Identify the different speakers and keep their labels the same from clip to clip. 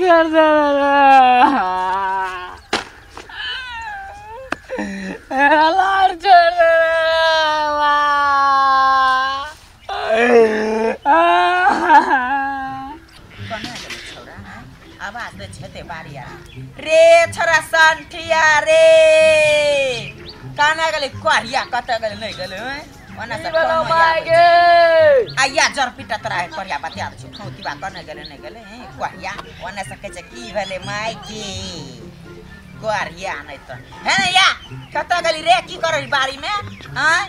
Speaker 1: छोड़ दे रे लार छोड़ दे
Speaker 2: आवाज दे छते बारिया रे छोरा संठिया रे काना गेलै कोरिया कत गेलै नै गेलै ओना से
Speaker 1: माय गे
Speaker 2: आया जर पिटा तोरा कोरिया बतिया दै छौ खौतीबा कने गेलै नै गेलै हे कोरिया ओना से कहै छै की भेलै my के कोरिया नै त हे ने या कत गेली रे की करै बारी में हां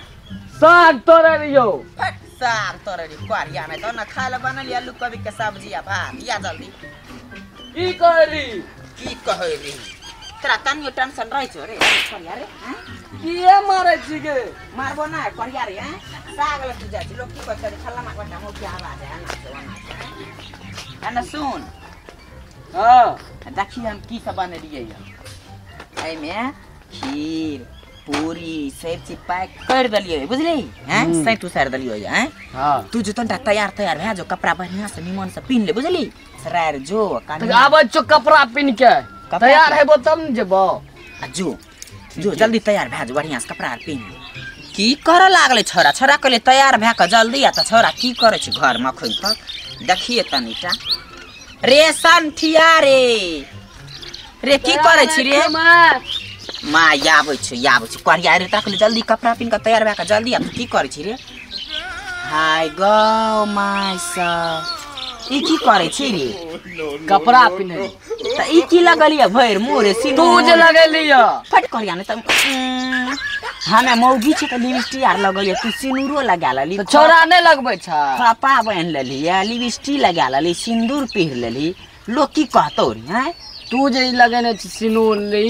Speaker 1: साग तोड़ै रहियौ
Speaker 2: फट साग तोड़ै रही कोरिया नै त ना खाय ल बनल आलू कोबी के सब्जी आ भात या जल्दी
Speaker 1: की कहली
Speaker 2: की कहली तोरा तनियो टेंशन रहै छौ रे कोरिया रे हैं
Speaker 1: किए मारै छी गे
Speaker 2: मारबो ना कोरिया रे हैं साग ल तू जाइ छी लोग की कहै छै फल्ला मार बटा मो क्या आवाज है ना से ओना छै है ना सुन
Speaker 1: हां
Speaker 2: देखी हम की सब बनेलियै एहिमे खीर पूरी सब चीज पैक कर देलियै बुझली हैं सैत उसार देलियै हैं
Speaker 1: हां
Speaker 2: तू जो तनटा तैयार तैयार भए जो कपड़ा बढ़िया से निमन से पिन्ह ले बुझली सरार जो
Speaker 1: त आबै छौ कपड़ा पिन्ह के तैयार हेबो तब न जेबो
Speaker 2: आ जो जो जल्दी तैयार भए जो बढ़िया से कपड़ा पिन्ह की करऽ लागलै छोरा छोरा कहले तैयार भए कऽ जल्दी आ त छोरा की करै छै घरमे अखन तक देखिए तनिटा रे संठिया रे रे की करै छी रे माँ आबै छै आबै छै कोरिया रे तोरा कहले जल्दी कपड़ा पिन्ह कऽ तैयार भए कऽ जल्दी आ तू की करै छी रे हाय गौ my सब ई की करै छी रे
Speaker 1: कपड़ा पिन्ह
Speaker 2: त ई की लगलियै भरि मुँह रे
Speaker 1: तू जे लगेलियै
Speaker 2: फट करिया नै त हमे मौगी छी त लिपस्टिक आर लगलियै तू सिन्दूरो लगा लेली
Speaker 1: त छोरा नै लगबै छै
Speaker 2: खपा बान्हि लेली लिपस्टिक लगा लेली सिन्दूर पहिर लेली लोग की कहतौ रे हैं
Speaker 1: तू जे ई लगेने छी सिन्दूर ली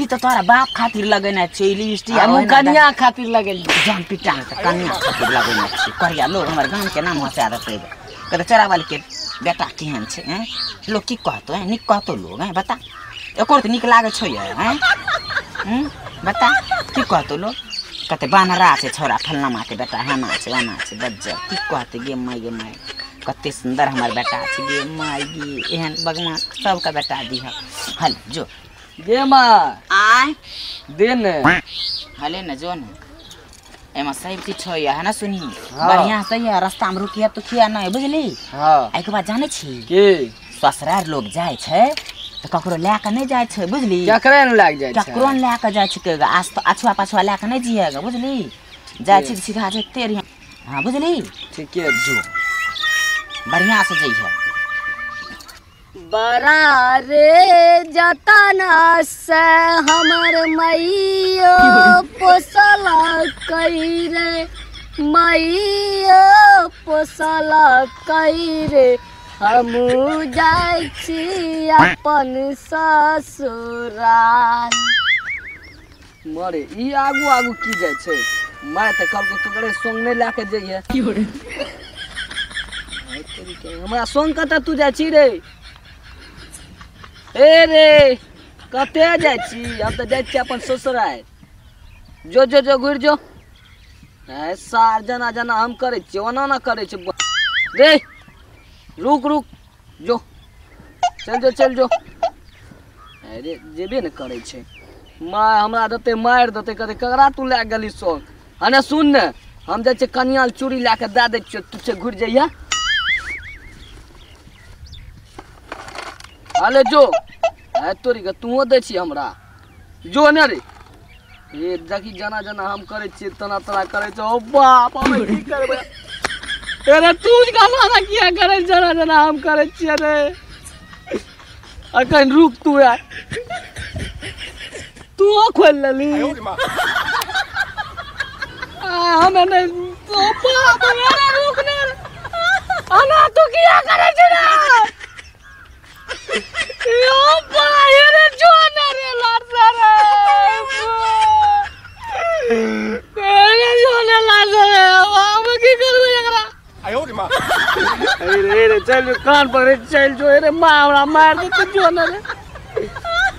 Speaker 2: ई त तोरा बाप खातिर लगेने छै लिपस्टिक
Speaker 1: हमहूँ कनिया खातिर लगेलियै
Speaker 2: जान पिटा त कनिया खातिर लगेने छै करिया लोग हमर गाम के नाम हंसा देतै कहतै चोरा वाली के बेटा केहन छै हैं लोग की कहतौ हैं नीक कहतौ लोग हैं बता एको त नीक लागै छौ यै हैं बता की कहतौ लोग कहतै बानरा छै छोरा फल्लामा के बेटा हेना छै ओना छै बज्जर की कहतै गे माय गे माय कते सुंदर हमर बेटा छै गे माय गे एहन बगमा सबके बेटा दिह हल जो
Speaker 1: गे माय
Speaker 2: आय
Speaker 1: दे ने
Speaker 2: हले ने जो ने एमा सब चीज छौ है ना सुनी बढ़िया से है रास्ता में रुकिया तो खिया नहीं बुझली
Speaker 1: हां
Speaker 2: एहिके बाद जानै छी
Speaker 1: की
Speaker 2: ससुरार लोग जाइ छै त ककरो लए के नहीं जाइ छै बुझली
Speaker 1: ककरे ने लए के जाइ छै
Speaker 2: ककरो ने लए के जाइ छै के आस अछुआ पाछुआ लए के नहीं जिएगा बुझली जाइ छी सीधा जैते रही हां बुझली
Speaker 1: ठीके
Speaker 2: जो बढ़िया से जइहे
Speaker 3: बड़ा रे जतना से हमर मैयो पोसला कई रे मैयो पोसला कई रे हमू जाइ छी अपन ससुराल
Speaker 1: मरे ई आगू आगू की जाइ छै माय त कहलको ककरे संग नै लए के जइहे हमरा संग कतऽ तू जाइ छी रे ए रे कते जाइ छी हम तऽ जाइ छी अपन ससुराल जो जो जो घुरि जो ए सार जना जना हम करै छियै ओना ना करै छै रे रुक रुक जो चल जो चल जो अरे जेबे ने करै छै माय हमरा देतै मारि देतै कहतै ककरा तू लए गेली संग हने सुन ने हम जाइ छियै कनिया लए चूड़ी लए कऽ दए दै छियौ तू से घुरि जइहे अले जो है तोरी के तूहो दै छी हमरा जो ने रे ये देखी जना जना हम करै छियै तना तना करै छै ओ बाप हम की करबै अरे तू गाना ना किया करै जना जना हम करै छियै रे अखन रुक तू यार तू खोलि लेली हमे नहि ओ बाप अरे रुक ने अना तू किया करै छी रे यो भाई रे जो ना रे लार रे अरे जो ना लार रे हम की करबै एकरा अरे रे चल जो कान पकड़े चल जो रे माँ हमरा मार देतै जो ना रे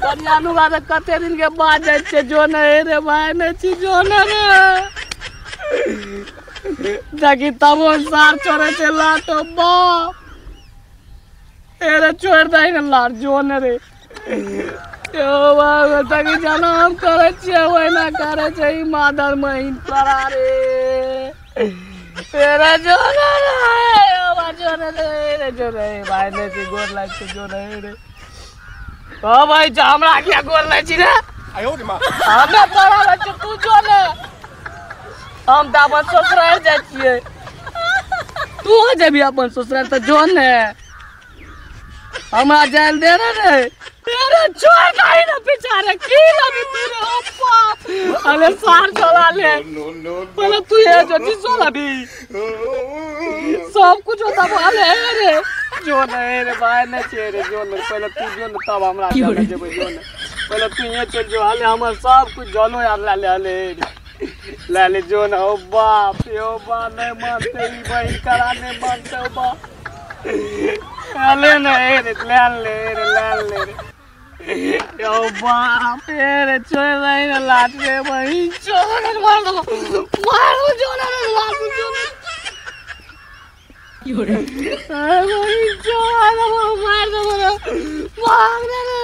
Speaker 1: कनिया नुगा तऽ कते दिन के बाद जाइ छियै जो ना रे भाई नहि छी जो ना रे देखी तबो सार चोरै छै लाटो बाप। रे छोड़ दही ने लार जो ने रे यो बाबा तकी जाना हम करै छियै ओहिना करै छै ई मादर महीन तोरा रे तेरा जो ने रे ओ बा जो ने रे जो रे भाई ने छी गोर लाग छै जो रे रे ओ भाई जा हमरा किया गोर लाग छी रे हमरा तोरा लाग छै तू जो ने हम तऽ अपन ससुराल जाइ छियै तू जेबही अपन ससुराल तऽ जो ने हमरा जाय दे रे रे अरे छोड़ दही ना पीछा रे की लगी तू रे ओ बाप अरे सार चला ले पहले तू ये जो चीज चला भी सब कुछ होता भाले रे जो नहीं रे भाई नहीं छे रे जो नहीं पहले तू जो ने तब हमरा जाने जेबै जो ने पहले तू ये चल जो हाले हमर सब कुछ जलो यार ला ले हाले ला ले जो ने ओ बाप यो बा नहीं मानते ई बहिन करा नहीं मानते ओ बाप ले ने रे ले ले रे ले ले रे यो बाप रे छोड़ रही ना लात रे बहिन छोड़ मार दो जो ना रे लात जो ना अरे बहिन छोड़ मार दो मार दे रे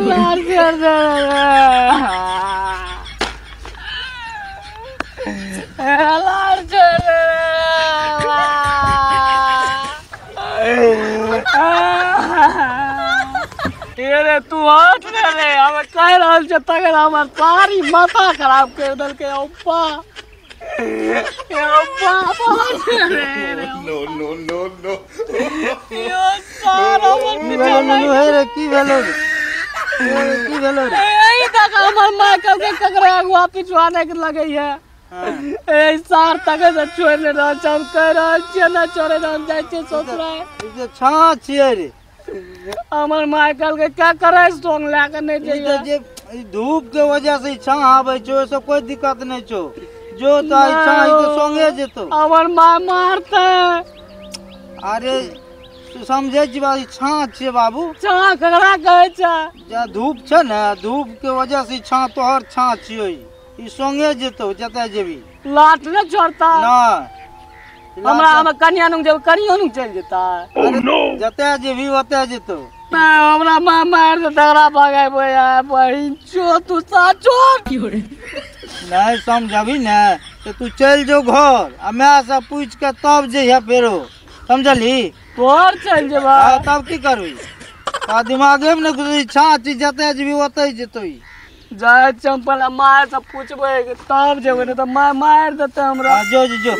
Speaker 1: मार कर दे रे लार छोड़ रे रे तू हट रे रे हम कह रहल छै तकर हमर सारी माथा खराब कर देलकै अप्पा अप्पा रे रे
Speaker 4: No, no, no, no.
Speaker 1: यो सार हमर
Speaker 5: की
Speaker 1: पीछा
Speaker 5: भेलो नुनू
Speaker 1: लागि
Speaker 5: हे रे की भेलो रे की भेलो रे
Speaker 1: ए तक हमर माँ कहलकै ककरो अगुआ पिछुआ नहि लगैया ए सार तक से छोड़ि नहि रहल छै हम कहि रहल छियै नहि छोड़ै हम जाइ छियै ससुराल
Speaker 5: ई जे छाँ छियै रे
Speaker 1: हमर माँ कहलकै क्या करै सोंग लए कऽ नहि
Speaker 5: ई
Speaker 1: जइयै
Speaker 5: तऽ जे ई धूप के वजह से ई छाँ आबै छौ ओहिसँ कोई दिक्कत नहि छौ जो तऽ ई छाँ ई तऽ संगे जेतौ
Speaker 1: हमर माँ मारतै
Speaker 5: अरे तू समझै छी बात ई छाँ छियै बाबू
Speaker 1: छाँ ककरा कहै छै
Speaker 5: जे धूप छै ने धूप के वजह से ई छाँ तोहर छाँ छियै ई संगे जेतौ जतऽ जेबी
Speaker 1: लाट नहि छोड़ता
Speaker 5: नहि
Speaker 1: हमरा हमर कनिया नुक जेबै कनियो नुक चलि जेतै
Speaker 5: जतऽ जेबी ओतऽ जेतौ
Speaker 1: नहि हमरा माँ मारि देतै तकरा भगेबै यार बहिन चो तू सा छोड़
Speaker 5: नहीं समझबी ने तऽ तू चलि जो घर आ माय से पूछि के तब जइहे फेरो समझली
Speaker 1: तोहर चलि जेबै
Speaker 5: हाँ, तब की करबी आ दिमागे में ने घुसै छाँ छी जतऽ जेबी ओतऽ जेतौ ई।
Speaker 1: जाइ छियै हम पहिले माय से पूछबै तब जेबै नहि तऽ माय मारि देतै हमरा
Speaker 5: हाँ, जो जो जो